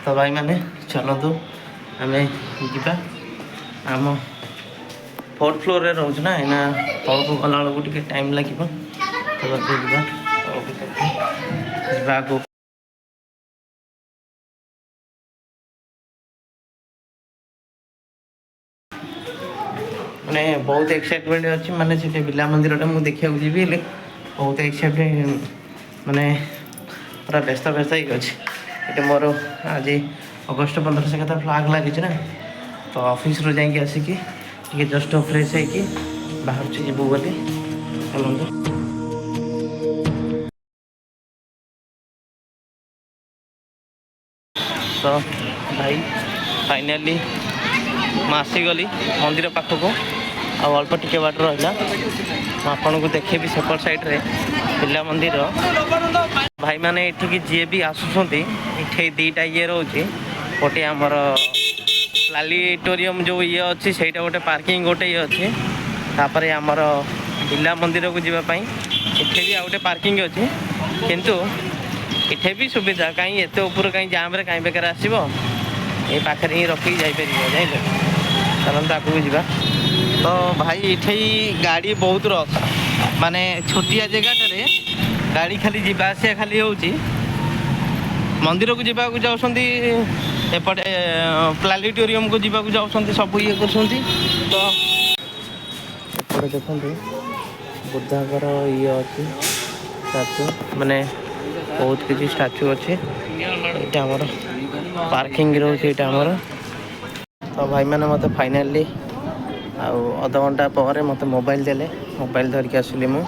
ତ ଭାଇମାନେ, ଚାଲନ୍ତୁ ଆମେ ଯିବା। ଆମ ଫୋର୍ଥ ଫ୍ଲୋରରେ ରହୁଛୁ ନା, ଏଇନା ତଳକୁ ଗଲାବେଳକୁ ଟିକେ ଟାଇମ୍ ଲାଗିବ। ତ ଜଲ୍ଦି ଯିବା ତଳକୁ, ଯିବା ଆଗକୁ। ମାନେ ବହୁତ ଏକ୍ସାଇଟମେଣ୍ଟ ଅଛି। ମାନେ ସେଠି ବିର୍ଲା ମନ୍ଦିରଟା ମୁଁ ଦେଖିବାକୁ ଯିବି ହେଲେ ବହୁତ ଏକ୍ସାଇଟମେଣ୍ଟ, ମାନେ ପୁରା ବ୍ୟସ୍ତ ବ୍ୟସ୍ତ ହେଇକି ଅଛି। ଏଠି ମୋର ଆଜି ଅଗଷ୍ଟ 15 ସେ କଥା ଫ୍ଲାଗ୍ ଲାଗିଛି ନା, ତ ଅଫିସରୁ ଯାଇକି ଆସିକି ଟିକେ ଜଷ୍ଟ ଫ୍ରେଶ୍ ହେଇକି ବାହାରୁଛି ଯିବୁ ବୋଲି। ଚାଲନ୍ତୁ। ତ ଭାଇ, ଫାଇନାଲି ମୁଁ ଆସିଗଲି ମନ୍ଦିର ପାଖକୁ, ଆଉ ଅଳ୍ପ ଟିକେ ବାଟ ରହିଲା। ମୁଁ ଆପଣଙ୍କୁ ଦେଖେଇବି ସେପଟ ସାଇଡ଼୍ରେ ବିର୍ଲା ମନ୍ଦିର। ଭାଇମାନେ, ଏଠିକି ଯିଏ ବି ଆସୁଛନ୍ତି, ଏଠି ଦୁଇଟା ଇଏ ରହୁଛି। ଗୋଟେ ଆମର ପ୍ଲାନେଟୋରିୟମ୍ ଯେଉଁ ଇଏ ଅଛି, ସେଇଟା ଗୋଟେ ପାର୍କିଂ ଗୋଟେ ଇଏ ଅଛି। ତାପରେ ଆମର ବିର୍ଲା ମନ୍ଦିରକୁ ଯିବା ପାଇଁ ଏଠି ବି ଆଉ ଗୋଟେ ପାର୍କିଂ ଅଛି। କିନ୍ତୁ ଏଠି ବି ସୁବିଧା କାହିଁ, ଏତେ ଉପରୁ କାହିଁ ଜାମ୍ରେ କାହିଁ ବେକାର ଆସିବ? ଏଇ ପାଖରେ ହିଁ ରଖିକି ଯାଇପାରିବ, ଜାଣିଲେ? ଚାଲନ୍ତୁ, ଆଗକୁ ଯିବା। ତ ଭାଇ, ଏଠି ଗାଡ଼ି ବହୁତ ରସ୍, ମାନେ ଛୋଟିଆ ଜାଗାଟାରେ ଗାଡ଼ି ଖାଲି ଯିବା ଆସିବା ଖାଲି ହେଉଛି। ମନ୍ଦିରକୁ ଯିବାକୁ ଯାଉଛନ୍ତି, ଏପଟେ ପ୍ଲାନେଟୋରିୟମକୁ ଯିବାକୁ ଯାଉଛନ୍ତି, ସବୁ ଇଏ କରୁଛନ୍ତି। ତ ଏପଟେ ଦେଖନ୍ତୁ, ବୁଦ୍ଧଙ୍କର ଇଏ ଅଛି ଷ୍ଟାଚୁ, ମାନେ ବହୁତ କିଛି ଷ୍ଟାଚୁ ଅଛି। ଏଇଟା ଆମର ପାର୍କିଂ ରହୁଛି ଏଇଟା ଆମର। ତ ଭାଇମାନେ, ମୋତେ ଫାଇନାଲି ଆଉ ଅଧଘଣ୍ଟା ପରେ ମୋତେ ମୋବାଇଲ ଦେଲେ। ମୋବାଇଲ ଧରିକି ଆସିଲି ମୁଁ।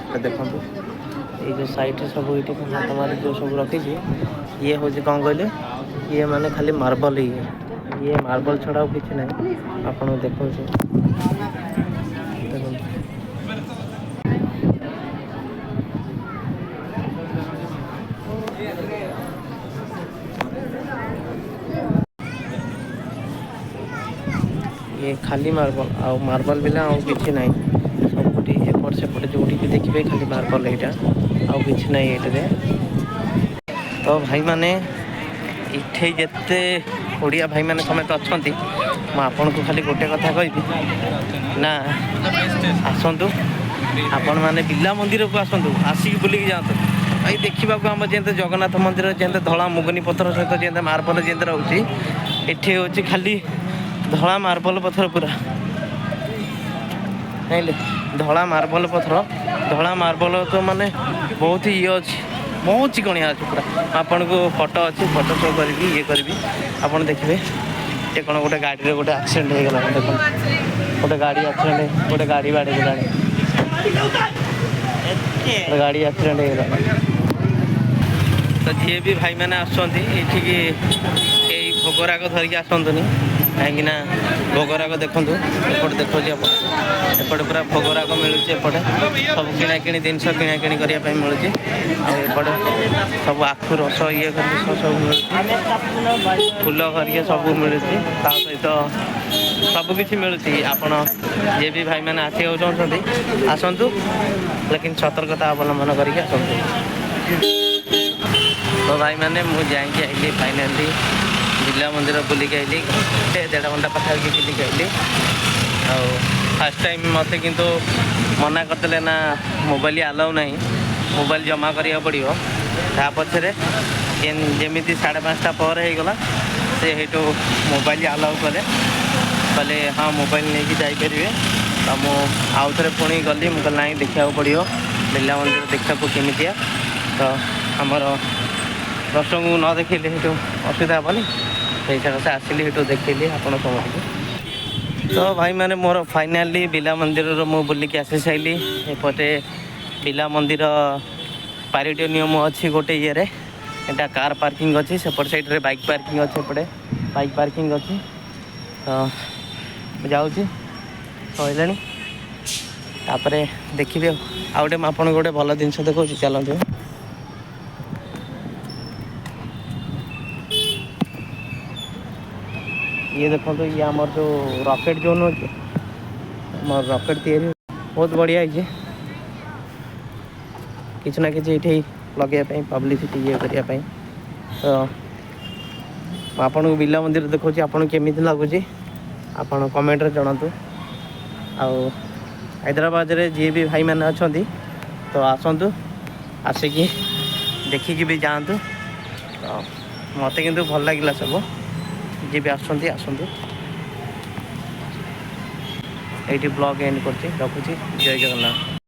ଏଟା ଦେଖନ୍ତୁ, ଏଇ ଯେଉଁ ସାଇଡ଼ରେ ସବୁ ଏଇଠି ହାତ ମାରି ଯେଉଁ ସବୁ ରଖିଛି, ଇଏ ହେଉଛି କ'ଣ କହିଲେ, ଇଏ ମାନେ ଖାଲି ମାର୍ବଲ। ଇଏ ମାର୍ବଲ ଛଡ଼ା ଆଉ କିଛି ନାହିଁ। ଆପଣଙ୍କୁ ଦେଖାଉଛି, ଦେଖନ୍ତୁ। ଇଏ ଖାଲି ମାର୍ବଲ, ଆଉ ମାର୍ବଲ ବିନା ଆଉ କିଛି ନାହିଁ। ସବୁଠି ଏପଟ ସେପଟେ ଯେଉଁଠି ବି ଦେଖିବେ, ଖାଲି ମାର୍ବଲ ଏଇଟା, ଆଉ କିଛି ନାହିଁ ଏଇଟାରେ। ତ ଭାଇମାନେ, ଏଠି ଯେତେ ଓଡ଼ିଆ ଭାଇମାନେ ସମସ୍ତେ ଅଛନ୍ତି, ମୁଁ ଆପଣଙ୍କୁ ଖାଲି ଗୋଟେ କଥା କହିବି ନା, ଆସନ୍ତୁ ଆପଣମାନେ ବିର୍ଲା ମନ୍ଦିରକୁ ଆସନ୍ତୁ, ଆସିକି ବୁଲିକି ଯାଆନ୍ତୁ। ଭାଇ, ଦେଖିବାକୁ ଆମର ଯେମିତି ଜଗନ୍ନାଥ ମନ୍ଦିର ଯେମିତି ଧଳା ମୁଗୁନି ପଥର ସହିତ ଯେମିତି ମାର୍ବଲ ଯେମିତି ରହୁଛି, ଏଠି ହେଉଛି ଖାଲି ଧଳା ମାର୍ବଲ ପଥର ପୁରା, ଜାଣିଲେ? ଧଳା ମାର୍ବଲ ପଥର, ଧଳା ମାର୍ବଲ ତ ମାନେ ବହୁତ ଇଏ ଅଛି, ବହୁତ ଚିକଣିଆ ଅଛି ପୁରା। ଆପଣଙ୍କୁ ଫଟୋ ଅଛି, ଫଟୋ ଶୋ କରିବି, ଇଏ କରିବି, ଆପଣ ଦେଖିବେ। ଏ କ'ଣ ଗୋଟେ ଗାଡ଼ିରେ ଗୋଟେ ଆକ୍ସିଡେଣ୍ଟ ହେଇଗଲା। ଦେଖନ୍ତୁ, ଗୋଟେ ଗାଡ଼ି ଆକ୍ସିଡେଣ୍ଟ, ଗୋଟେ ଗାଡ଼ି ବାଡ଼େଇ ଦେଲାଣି, ଗୋଟେ ଗାଡ଼ି ଆକ୍ସିଡେଣ୍ଟ ହେଇଗଲା। ତ ଯିଏ ବି ଭାଇମାନେ ଆସୁଛନ୍ତି ଏଠିକି, କେହି ଭୋଗରାଗ ଧରିକି ଆସନ୍ତୁନି, କାହିଁକି ନା ଭୋଗରାଗ ଦେଖନ୍ତୁ, ଏପଟେ ଦେଖାଉଛି ଆପଣ, ଏପଟେ ପୁରା ଭୋଗରାଗ ମିଳୁଛି। ଏପଟେ ସବୁ କିଣାକିଣି ଜିନିଷ କିଣାକିଣି କରିବା ପାଇଁ ମିଳୁଛି। ଆଉ ଏପଟେ ସବୁ ଆଖୁ ରସ ଇଏ କରିକି ସବୁ ମିଳୁଛି, ଫୁଲ ଘରିକା ସବୁ ମିଳୁଛି, ତା ସହିତ ସବୁ କିଛି ମିଳୁଛି। ଆପଣ ଯିଏ ବି ଭାଇମାନେ ଆସିବାକୁ ଚାହୁଁଛନ୍ତି, ଆସନ୍ତୁ, ଲେକିନ୍ ସତର୍କତା ଅବଲମ୍ବନ କରିକି ଆସନ୍ତୁ। ତ ଭାଇମାନେ, ମୁଁ ଯାଇକି ଆଇଲି, ଫାଇନାଲି ବିର୍ଲା ମନ୍ଦିର ବୁଲିକି ଆଇଲି। ଘଣ୍ଟେ ଦେଢ଼ ଘଣ୍ଟା ପାଖାପାଖି ବୁଲିକି ଆଇଲି। ଆଉ ଫାର୍ଷ୍ଟ ଟାଇମ୍ ମୋତେ କିନ୍ତୁ ମନା କରିଦେଲେ ନା ମୋବାଇଲ ଆଲାଉ ନାହିଁ, ମୋବାଇଲ ଜମା କରିବାକୁ ପଡ଼ିବ। ତା ପଛରେ ଯେମିତି 5:30 ପରେ ହେଇଗଲା, ସେ ସେଇଠୁ ମୋବାଇଲ ଆଲାଉ କଲେ, କହିଲେ ହଁ, ମୋବାଇଲ ନେଇକି ଯାଇପାରିବେ। ତ ମୁଁ ଆଉ ଥରେ ପୁଣି ଗଲି। ମୁଁ କହିଲି ନାଇଁ, ଦେଖିବାକୁ ପଡ଼ିବ ବିର୍ଲା ମନ୍ଦିର ଦେଖିବାକୁ କେମିତିଆ। ତ ଆମର ଦର୍ଶକଙ୍କୁ ନ ଦେଖିଲେ ସେଇଠୁ ଅସୁବିଧା ହେବନି। ସେଇ ସକାଶେ ଆସିଲି, ସେଇଠୁ ଦେଖିଲି ଆପଣ ସମସ୍ତଙ୍କୁ। ତ ଭାଇମାନେ, ମୋର ଫାଇନାଲି ବିର୍ଲା ମନ୍ଦିରରୁ ମୁଁ ବୁଲିକି ଆସି ସାରିଲି। ଏପଟେ ବିର୍ଲା ମନ୍ଦିର ପ୍ଲାନେଟୋରିୟମ୍ ଅଛି ଗୋଟେ ଇଏରେ, ଏଇଟା କାର୍ ପାର୍କିଂ ଅଛି। ସେପଟ ସାଇଡ଼୍ରେ ବାଇକ୍ ପାର୍କିଂ ଅଛି, ଏପଟେ ବାଇକ୍ ପାର୍କିଂ ଅଛି। ତ ମୁଁ ଯାଉଛି, ସରିଲାଣି, ତାପରେ ଦେଖିବି। ଆଉ ଗୋଟେ ମୁଁ ଆପଣଙ୍କୁ ଗୋଟେ ଭଲ ଜିନିଷ ଦେଖାଉଛି, ଚାଲନ୍ତୁ। ଇଏ ଦେଖନ୍ତୁ, ଇଏ ଆମର ଯେଉଁ ରକେଟ୍ ଯେଉଁ ନୁହେଁ କି, ଆମର ରକେଟ୍ ତିଆରି, ବହୁତ ବଢ଼ିଆ ହେଇଛି। କିଛି ନା କିଛି ଏଇଠି ଲଗେଇବା ପାଇଁ, ପବ୍ଲିସିଟି ଇଏ କରିବା ପାଇଁ। ତ ମୁଁ ଆପଣଙ୍କୁ ବିର୍ଲା ମନ୍ଦିର ଦେଖାଉଛି, ଆପଣଙ୍କୁ କେମିତି ଲାଗୁଛି ଆପଣ କମେଣ୍ଟରେ ଜଣାନ୍ତୁ। ଆଉ ହାଇଦ୍ରାବାଦରେ ଯିଏ ବି ଭାଇମାନେ ଅଛନ୍ତି ତ ଆସନ୍ତୁ, ଆସିକି ଦେଖିକି ବି ଯାଆନ୍ତୁ। ତ ମୋତେ କିନ୍ତୁ ଭଲ ଲାଗିଲା ସବୁ। ଯିଏ ବି ଆସୁଛନ୍ତି ଆସନ୍ତୁ। ଏଇଠି ବ୍ଲଗ୍ ଏଣ୍ଡ କରୁଛି, ରଖୁଛି। ଜୟ ଜଗନ୍ନାଥ।